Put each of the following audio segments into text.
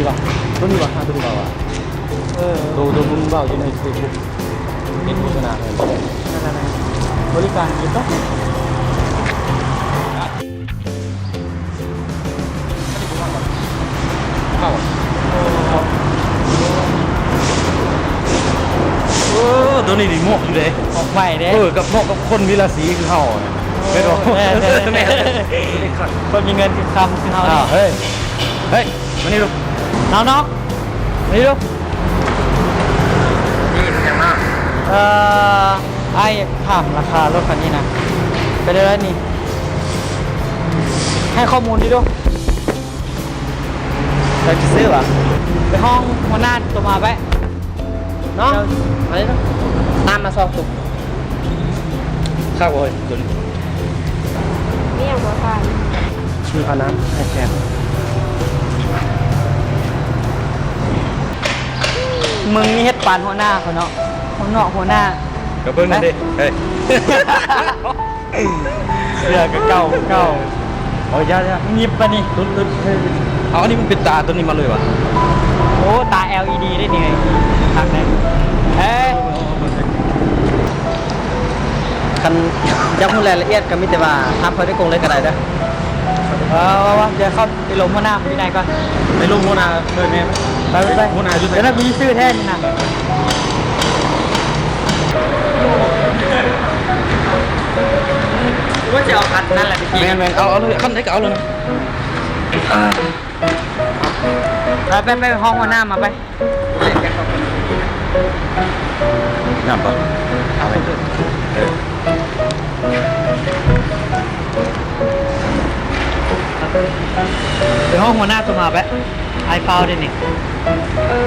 ວ່າ ໂຕນີ້ວ່າ ໂຕນີ້ວ່າ ເອີ ໂຕ ໂຕມຶງເວົ້າຢູ່ໃນເຟສບຸກ ເຫັນໂຄສະນາໃຫ້ ນັ້ນແຫຼະ ບໍລິການດີເນາະ. ເຂົ້າ ໂອ້ ໂຕນີ້ນີ້ເໝາະຢູ່ເດ້ ເໝາະໄວເດ້ ເອີ ກັບ ເໝາະກັບຄົນມີລາສີຄືເຮົາ ໂອ້ ແມ່ນບໍ່? ແມ່ນໆ ແມ່ນ ຄົນມີເງິນຄືຄຳຄືເຮົາ ອ້າວ ເຮີ້ຍ ເຮີ້ຍ ມານີ້ລູກ ນ້ອງໆ ມານີ້ລູກ ນີ້ເປັນຫຍັງເນາະ? ເອີ ອ້າຍຢາກຖາມລາຄາລົດຄັນນີ້ນະ ເປັນຈັ່ງໃດນີ້? ໃຫ້ຂໍ້ມູນດີດູ. ເຈົ້າຊິຊື້ຫວາ? ໄປຮ້ອງຫົວໜ້າໂຕມາໄປ ເນາະ ໄປເນາະ ນ້ຳມາຊອກຕຸກ ຄັກບໍ່ເຮີ້ຍ ໂຕນີ້? ມີຫຍັງບໍ່ທ່ານ? ເອົານ້ຳໃຫ້ແຊບ. ມຶງນີ້ເຮັດປານຫົວໜ້າເຂົາເນາະ ຫົວເນາະ ຫົວໜ້າ ກະເບິ່ງນັ້ນເດ້ ເຮີ້ຍ. ເສື້ອກະເກົ່າ ເກົ່າ ເອົາ ຢ່າໆ ຫຍິບໄປນີ້ ເອົາ ອັນນີ້ມັນເປັນຕາໂຕນີ້ມາເລີຍຫວາ? ໂອ້ ຕາ ແອລອີດີ ເດ້ນີ້ ຄັກເດ້ ເອີ ຄັນຢາກຮູ້ລາຍລະອຽດກະມີແຕ່ວ່າຖາມຂ້ອຍໂດຍກົງເລີຍກະໄດ້ເດີ ເອີ ວ່າໆ ດຽວເຂົາ ໄປລົມຫົວໜ້າຢູ່ໃນກ່ອນ ໄປລົມຫົວໜ້າ ເອີ ແມ່ນ ໄປໆ ຫົວໜ້າຢູ່ໃສ? ດຽວນະ ມີຊື່ແທ້ນີ້ນະ ວ່າຈະເອົາຄັນນັ້ນແຫຼະ ແມ່ນໆ ເອົາ ເອົາເລີຍ ຄັນໃດກະເອົາເລີຍນະ ອ່າ ໄປໆ ໄປ ໄປ ຮ້ອງຫົວໜ້າມາໄປ. ນ້ຳບໍ່? ເອົາໄປ ເອີ ໄປຮ້ອງຫົວໜ້າໂຕມາໄປ ອ້າຍຟ້າວເດ້ນີ້ ເອີ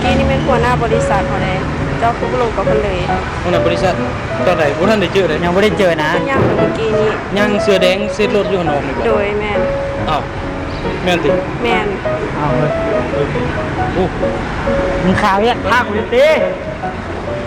ກີ້ນີ້ແມ່ນຫົວໜ້າບໍລິສັດເຮົາເດ້ ເຈົ້າຄືບໍ່ລົມກັບເພິ່ນເລີຍ? ຫົວໜ້າບໍລິສັດ ຕອນໃດ? ບໍ່ທັນໄດ້ເຈີເດ້ ຍັງບໍ່ໄດ້ເຈີນະ ເພິ່ນຍ່າງໄປມື້ກີ້ນີ້ ຍັງເສື້ອແດງເຊັດລົດຢູ່ຂ້າງນອກນີ້ບໍ່? ໂດຍ ແມ່ນ ອ້າວ ແມ່ນຕິ? ແມ່ນ ອ້າວ ເຮີ້ຍ ໂອ້ ມີຂ່າວເຮັດພາກຢູ່ຕິ? ເ